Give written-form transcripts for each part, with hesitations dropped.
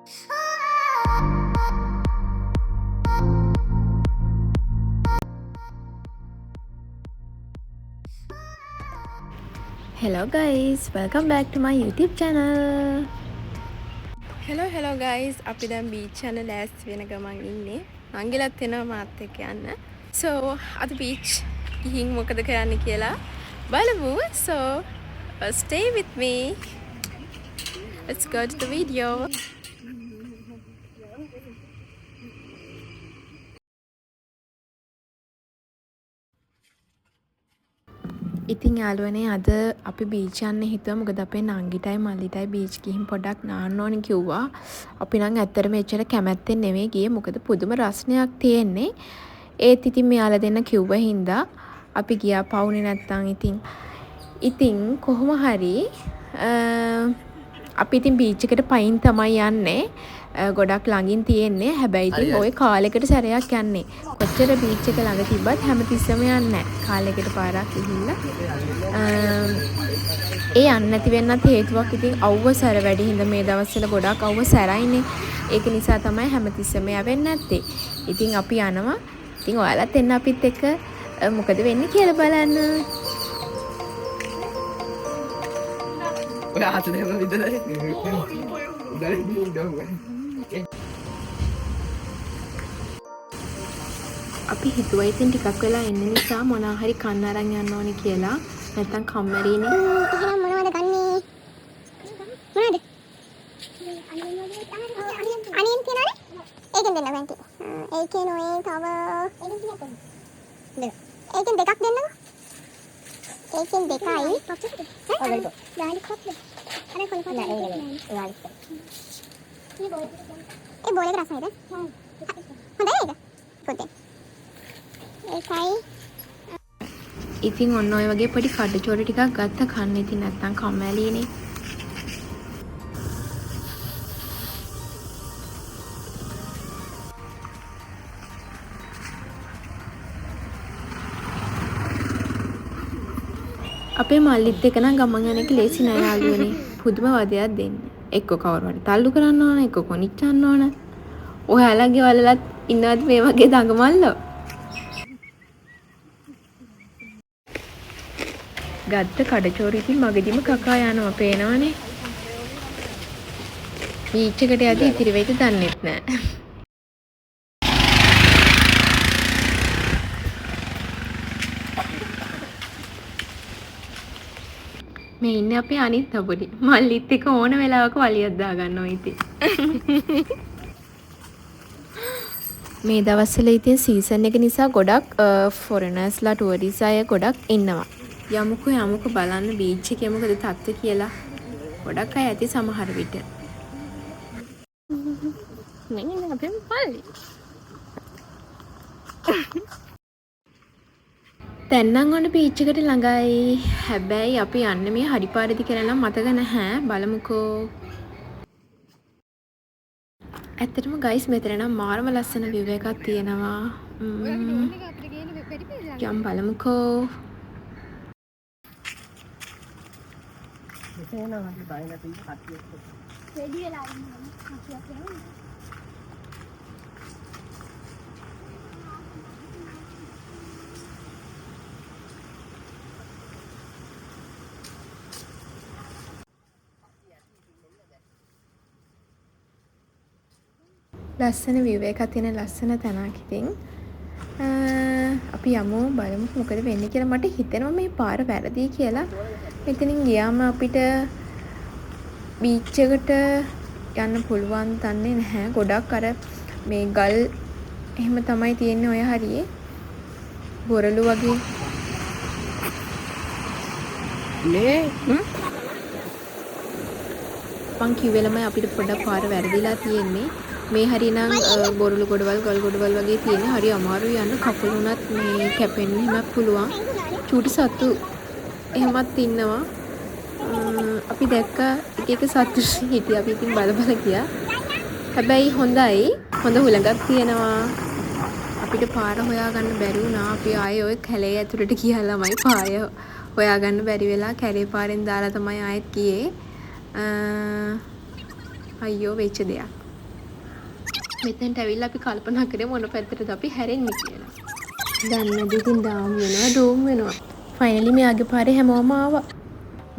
Hello guys, welcome back to my YouTube channel. Hello hello guys, අපි දැන් beach යන ලෑස්ති වෙන ගමන් ඉන්නේ. නංගිලත් එනවා මාත් එක්ක යන්න. So අද බීච් ගිහින් මොකද කරන්න කියලා බලමු. So stay with me. Let's go to the video. ඉතින් යාළුවනේ, අද අපි බීච් යන්න හිතුවා, මොකද අපේ නංගිටයි මල්ලිටයි බීච් ගිහින් පොඩ්ඩක් නාන්න ඕනි කිව්වා. අපි නම් ඇත්තටම එච්චර කැමැත්තෙන් නෙවෙයි ගියේ, මොකද පුදුම රස්නයක් තියෙන්නේ. ඒත් ඉතින් මෙයාලා දෙන්න කිව්ව හින්දා අපි ගියා, පවුනේ නැත්තම් ඉතින්. ඉතින් කොහොම හරි අපි ඉතින් බීච් එකට පයින් තමයි යන්නේ. ගොඩක් ළඟින් තියෙන්නේ. හැබැයි ඉතින් ඔය කාලෙකට සැරයක් යන්නේ. කොච්චර බීච් එක ළඟ තිබ්බත් හැමතිස්සෙම යන්නේ නැහැ. කාලෙකට පාරක් ගිහිල්ලා ඒ යන්නේ නැති වෙන්නත් හේතුවක් ඉතින් අවුව සැර වැඩි හින්දා. මේ දවස්වල ගොඩක් අවුව සැරයිනේ. ඒක නිසා තමයි හැමතිස්සෙම යවෙන්නේ නැත්තේ. ඉතින් අපි යනවා. ඉතින් ඔයාලත් එන්න අපිත් එක්ක, මොකද වෙන්නේ කියලා බලන්න. ඔය අත දෙන්න විතරයි. අපි හිතුවා ඉතින් ටිකක් වෙලා එන්න නිසා මොනවා හරි කන්න අරන් යන්න ඕනේ කියලා. නැත්තම් කම්මැලිනේ. එහෙනම් මොනවද ගන්නේ? මොනවද? අනියන් තියනවනේ? ඒකෙන් දෙන්න ඇන්ටි. ඒකෙන් ඔය තව දෙක. ඒකෙන් දෙකක් දෙන්නකෝ. ඒකෙන් දෙකයි. Garlic pop. අර කොළ පොප්. නෑ, ඒක නෙමෙයි. Garlic pop. ඒ බෝල් එක රසයිද? හොඳයි ඒක. පොතේ. ඒකයි. ඉතින් ඔන්න ඔය වගේ පොඩි කඩචෝර ටිකක් ගත්ත කන්න, ඉතින් නැත්තම් කම්මැලිනේ. අපේ මල්ලිත් එක්ක නම් ගමන් යන එක ලේසි නෑ යාළුවනේ. පුදුම වදයක් දෙන්නේ. එක්ක කවුරු හරි තල්ලු කරන්න ඕන, එක්ක කොනිච්චන්න ඕන. ඔයාලගේ ගෙවල් වලත් ඉන්නවද මේ වගේ දඟමල්ලෝ? ගත්ත කඩචෝරු ඉතින් මගදිම කකා යනවා පේනවනේ. බීච් එකට යද්දි ඉතිරි වෙයිද දන්නෙත් නෑ. මේ ඉන්නේ අපේ අනිත් අපුඩි. මල්ලිත් එක්ක ඕන වෙලාවක වලියක් දාගන්නවා ඉතින්. මේ දවස්වල ඉතින් සීසන් එක නිසා ගොඩක් ෆොරිනර්ස්ලා, ටුවරිස් අය ගොඩක් ඉන්නවා. යමුකෝ යමුකෝ බලන්න බීච් එකේ මොකද තත්ත්වය කියලා. ගොඩක් අය ඇති සමහර විට. මේ ඉන්නේ අපේ මල්ලි. දැන් නම් ඔන්න බීච් එකට ළඟයි. හැබැයි අපි යන්නේ මේ හරි පාරේද කියලා නම් මතක නැහැ. බලමුකෝ. ඇත්තටම ගයිස්, මෙතන නම් මාරම ලස්සන විව් එකක් තියෙනවා. යම් බලමුකෝ. රෙඩි වෙලා ඉන්නවා. කට්ටියක් එනවා. ලස්සන විව් එකක් තියෙන ලස්සන තැනක් ඉතින්. අපි යමු, බලමු මොකද වෙන්නේ කියලා. මට හිතෙනවා මේ පාර වැරදි කියලා. මෙතනින් ගියාම අපිට බීච් එකට යන්න පුළුවන් දන්නේ නැහැ. ගොඩක් අර මේ ගල් එහෙම තමයි තියෙන්නේ ඔය හරියේ. බොරළු වගේ. නේ. මං කිව්වේ ළමයි, අපිට පොඩ්ඩක් පාර වැරදිලා තියෙන්නේ. මේ හරිය නම් බොරළු ගොඩවල්, ගල් ගොඩවල් වගේ තියෙන. හරි අමාරුයි යන්න. කකුල උනත් මේ කැපෙන්න එහෙමත් පුළුවන්. චූටි සත්තු එහෙමත් ඉන්නවා. අපි දැක්ක එක එක සත්තු හිටියා. අපි ඉතින් බල බල ගියා. හැබැයි හොඳයි. හොඳ හුළඟක් තියෙනවා. අපිට පාර හොයාගන්න බැරි වුණා. අපි ආයේ ඔය කැලේ ඇතුළට ගියා ළමයි. පාර හොයාගන්න බැරි වෙලා කැලේ පාරෙන් දාලා තමයි ආයෙත් ගියේ. අයියෝ, වෙච්ච දෙයක්. මෙතෙන්ට ඇවිල්ලා අපි කල්පනා කරේ මොන පැත්තටද අපි හැරෙන්නේ කියලා. දන්නේ නැද්ද ඉතින් ඩාම් වෙනවා ඩූම් වෙනවා. ෆයිනලි මෙයාගේ පාරේ හැමෝම ආවා.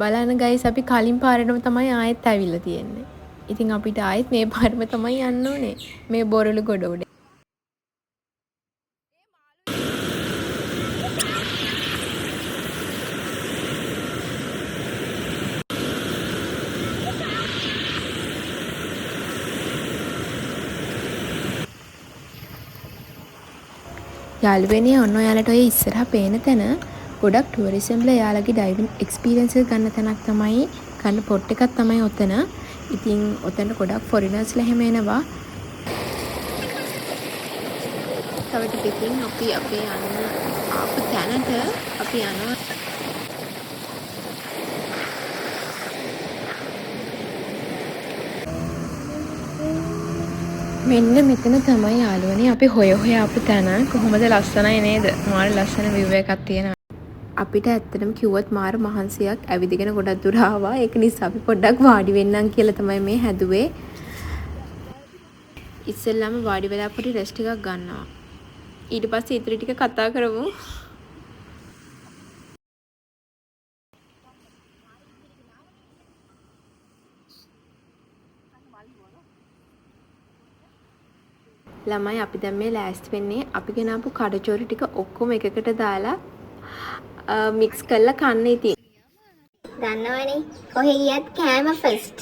බලන්න ගයිස් අපි කලින් පාරටම තමයි ආයෙත් ඇවිල්ලා තියෙන්නේ. ඉතින් අපිට ආයෙත් මේ පාරම තමයි යන්න ඕනේ. මේ බොරළු ගොඩ උඩ. යාළුවනේ ඔන්න ඔයාලට ඔය ඉස්සරහා පේන තැන ගොඩක් ටුවරිසම්ලා එයාලගේ ඩයිවිං එක්ස්පීරියන්ස් එක ගන්න තැනක් තමයි, ගන්න පොට් එකක් තමයි ඔතන. ඉතින් ඔතනට ගොඩක් ෆොරිනර්ස්ලා එහෙම එනවා. තව ටිකකින් අපි අපේ යන්න ආපු තැනට අපි යනවා. මෙන්න මෙතන තමයි යාළුවනේ අපි හොය හොය ආපු තැන. කොහොමද ලස්සනයි නේද? මාර ලස්සන විව් එකක් තියෙනවා. අපිට ඇත්තටම කිව්වොත් මාර මහන්සියක් ඇවිදගෙන ගොඩක් දුර ආවා. ඒක නිසා අපි පොඩ්ඩක් වාඩි වෙන්නම් කියලා තමයි මේ හැදුවේ. ඉස්සෙල්ලාම වාඩි වෙලා පොඩි රෙස්ට් එකක් ගන්නවා. ඊට පස්සේ ඉතිරි ටික කතා කරමු. ළමයි අපි දැන් මේ ලෑස්ති වෙන්නේ අපි ගෙනාපු කඩචෝරු ටික ඔක්කොම එකකට දාලා මික්ස් කරලා කන්න ඉතින්. දන්නවනේ කොහෙ ගියත් කෑම ෆස්ට්.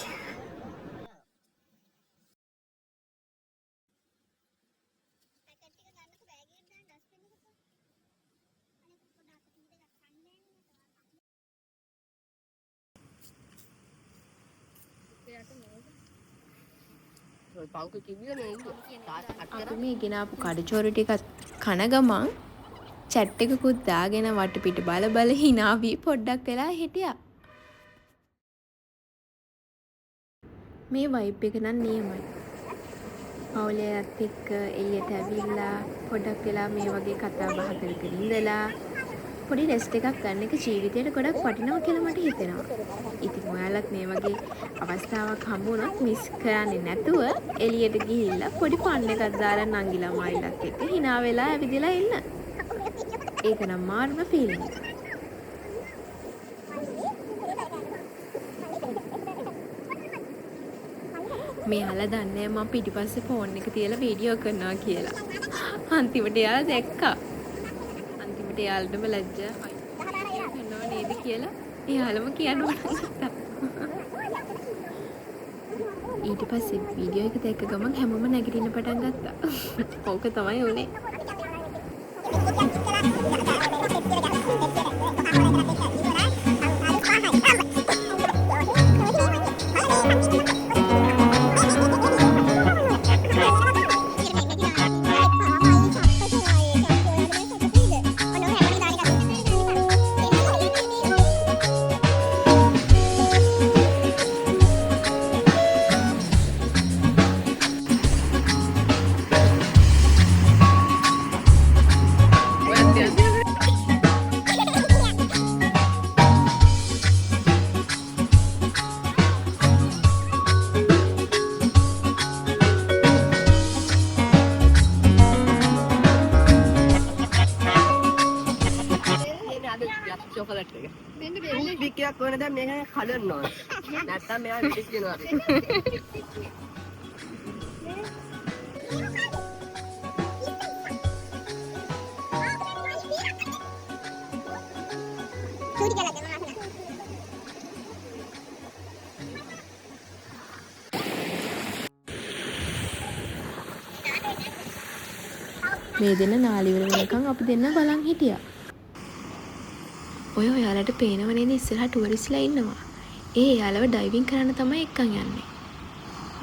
අපි මේ ගෙනාපු කඩචෝරු ටිකත් කන ගමන් චැට් එකකුත් දාගෙන වටපිට බල බල හිනා වී පොඩ්ඩක් වෙලා හිටියා. මේ වයිබ් එක නම් නියමයි. පවුලේ අයත් එක්ක එළියට ඇවිල්ලා පොඩ්ඩක් වෙලා මේ වගේ කතා බහ කර කර ඉඳලා පොඩි රෙස්ට් එකක් ගන්න එක ජීවිතේට ගොඩක් වටිනවා කියලා මට හිතෙනවා. ඉතින් ඔයාලත් මේ වගේ අවස්ථාවක් හම්බ වුණොත් මිස් කරන්නේ නැතුව එළියට ගිහිල්ලා පොඩි ෆන් එකක් දාලා නංගිලා මයිලත් එක්ක හිනා වෙලා ඇවිදලා එන්න. ඒක නම් මාර්ම ෆීලිං එකක්. මෙයාලා දන්නේ නෑ මං පිටිපස්සේ ෆෝන් එක තියලා වීඩියෝ කරනවා කියලා. අන්තිමට එයාලා දැක්කා. අන්තිමට එයාලටම ලැජ්ජා වීඩියෝ කරනවා නේද කියලා එයාලම කියන්න පටන් ගත්තා. ඊට පස්සේ වීඩියෝ එක දැක්ක ගමන් හැමෝම නැගිටින්න පටන් ගත්තා. ඕක තමයි උනේ. චොකලට් එක. ටූත් පික් එකක් ඕන දැන් මේක කඩන්න ඕන. නැත්තම් මෙයා විදික් වෙනවා. මේ දෙන්න නාලි ඉවර වෙනකන් අපි දෙන්න බලන් හිටියා. ඔය ඔයාලට පේනව නේද ඉස්සරහා ටුවරිස්ට්ලා ඉන්නවා. ඒ එයාලව ඩයිවිං කරන්න තමයි එක්කන් යන්නේ.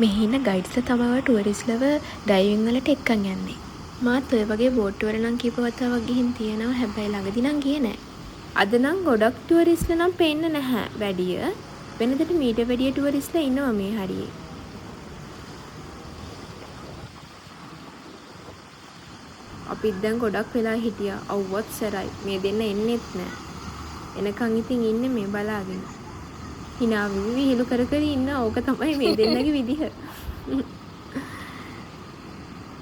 මෙහි ඉන්න ගයිඩ්ස්ලා තමයි ඔය ටුවරිස්ට්ලව ඩයිවිං වලට එක්කන් යන්නේ. මාත් ඔය වගේ බෝට්ටු වල නම් කීප වතාවක් ගිහින් තියෙනවා. හැබැයි ළඟදි නම් ගියේ නෑ. අද නම් ගොඩක් ටුවරිස්ට්ලා නම් පේන්නේ නැහැ වැඩිය. වෙනදට මීට වැඩිය ටුවරිස්ට්ලා ඉන්නවා මේ හරියේ. අපිත් දැන් ගොඩක් වෙලා හිටියා. අවුවත් සැරයි. මේ දෙන්න එන්නෙත් නෑ. එනකන් ඉතින් ඉන්නේ මේ බලාගෙන. හිනා වෙවි විහිළු කර කර ඉන්න. ඕක තමයි මේ දෙන්නගේ විදිහ.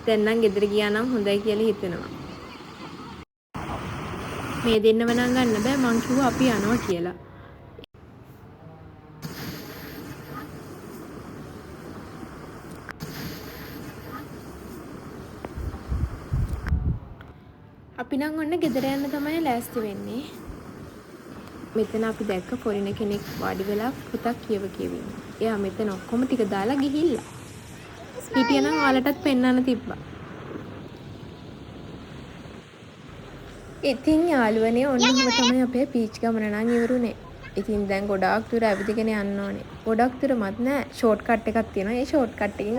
දැන් නම් ගෙදර ගියා නම් හොඳයි කියලා හිතෙනවා. මේ දෙන්නව නම් ගන්න බෑ, මං කිව්වා අපි යනවා කියලා. අපි නම් ඔන්න ගෙදර යන්න තමයි ලෑස්ති වෙන්නේ. මෙතන අපි දැක්ක ෆොරිනර් කෙනෙක් වාඩි වෙලා පොතක් කියව කියව ඉන්නවා. එයා මෙතන ඔක්කොම ටික දාලා ගිහිල්ලා. හිටියනම් ඔයාලටත් පෙන්වන්න තිබ්බා. ඉතින් යාළුවනේ ඔන්න ඔහොම තමයි අපේ බීච් ගමන නම් ඉවරුනේ. ඉතින් දැන් ගොඩාක් දුර ඇවිදගෙන යන්න ඕනේ. ගොඩක් දුරමත් නෑ, ෂෝට් කට් එකක් තියෙනවා. ඒ ෂෝට් කට් එකෙන්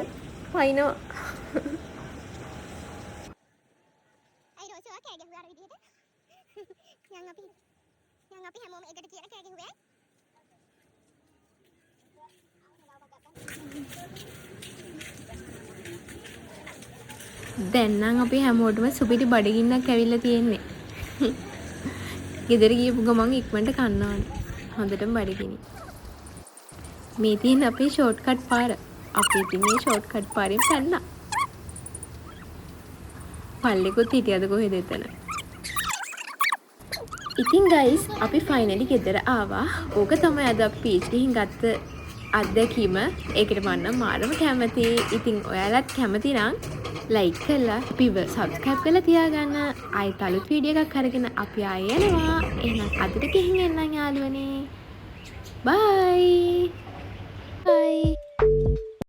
පයින්නවා. අයි රෝසි ඔයා කෑ ගැහුවා අර විදිහට. යන් අපි හැමෝම එකට කියලා කෑ ගැහුවේ. දැන් නම් අපි හැමෝටම සුපිරි බඩගින්නක් ඇවිල්ලා තියෙන්නේ. ගෙදර ගියපු ගමන් ඉක්මනට කන්න ඕනේ. හොඳටම බඩගිනි. මේ තියෙන අපේ ෂෝට් කට් පාර. අපි ඉතින් මේ ෂෝට් කට් පාරෙන් පැන්නා. පල්ලෙකුත් හිටියද කොහෙද එතන? ඉතින් ගයිස් අපි ෆයිනලි ගෙදර ආවා. ඕක තමයි අද අපි බීච් ගිහින් ගත්ත අත්දැකීම. ඒකට මං නම් මාරම කැමතියි. ඉතින් ඔයාලත් කැමති නම් ලයික් කරලා අපිව සබ්ස්ක්‍රයිබ් කරලා තියාගන්න. ආයෙත් අලුත් වීඩියෝ එකක් අරගෙන අපි ආයෙ එනවා. එහෙනම් අදට ගිහින් එන්නම් යාළුවනේ. බයි. බයි.